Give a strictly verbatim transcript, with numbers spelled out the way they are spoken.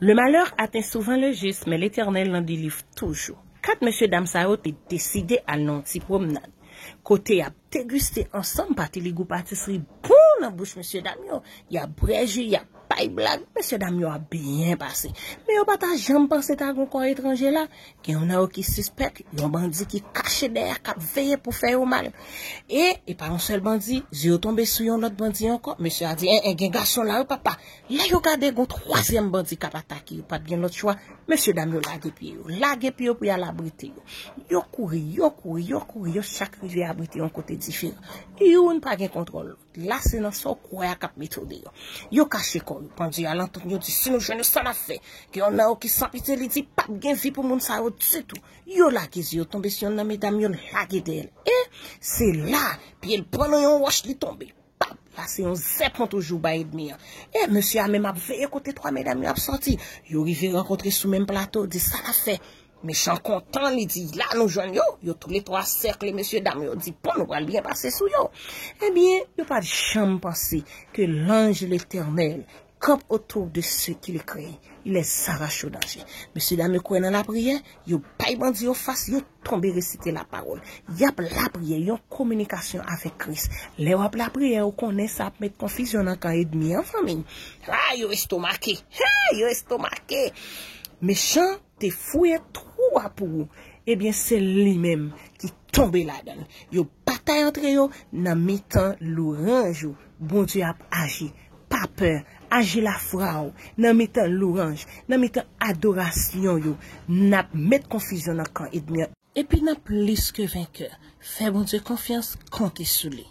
Le malheur atteint souvent le juste, mais l'Éternel n'en délivre toujours. Kat mesye dam sa yo te deside al nan yon ti pwomnad, kote y ap degiste ansanm pati ligou patisri bon nan bouch mesye dam yo. Y ap bwè ji, y ap bay blag, mesye dam yo ap byen pase. Men yo pa ta janm panse ta gon kò etranje la. Gen youn nan yo ki sispèk, yon bandi ki kache dèyè k ap veye pou fè yo mal. E, e pa yon sèl bandi, zye yo tonbe sou yon lòt bandi ankò. Mesye a di, en, en, gen gason la wi papa. Lè yo gade gon twazyèm bandi k ap atake yo, pa t gen lòt chwa. Mesye dam yo lage pye yo, lage pye yo pou y al abrite yo. Yo kouri, yo kouri, yo kouri, yo chak rive abrite yon kote diferan. Youn pa gen kontwòl lòt. La se nan sa w kwè a k ap mete w deyò. Yo kache kò yo, pandye alantou yo di si nou jwenn yo sa n ap fè. Gen youn nan yo ki san pitye li di p ap gen vi pou moun sa yo ditou. Yo lage zye yo tonbe sou youn nan medam yo lage dèyè l. E se la, pye l pran nan yon wòch li tonbe. Pap! La se yon zèpon toujou bay ènmi an. E mesye a menm ap veye kote twa medam yo ap sòti. Yo rive rankontre sou menm plato, di sa n ap fè. Mechan kontan, li di la nou jwenn yo. Yo toule twa sèkle mesye dam yo, di bon nou pral byen pase sou yo. Ebyen, yo pa t janm panse ke l'ange l'Éternel campe autour de ceux qu'il crée, il les arrache au danger. Mesye dam yo kwè nan lapriyè, yo bay bandi yo fas, yo tonbe resite lapawòl. Y ap lapriyè, yon kominikasyon avèk Kris. Lè w ap lapriyè, ou konnen sa ap met konfizyon nan kan ènmi an, fanmi. Ha, yo estomake. Ha, yo estomake. Mechan te fouye twou a pou ou. Ebyen, se li menm ki tonbe ladan l. Yo batay antre yo nan mitan lwanj ou. Bondye ap aji. Pa pè, aji lafwa w nan mitan lwanj, nan mitan adorasyon yo. N ap met konfizyon nan kan ènmi an. Epi n ap plis ke venkè. Fè Bondye konfyans, konte sou li.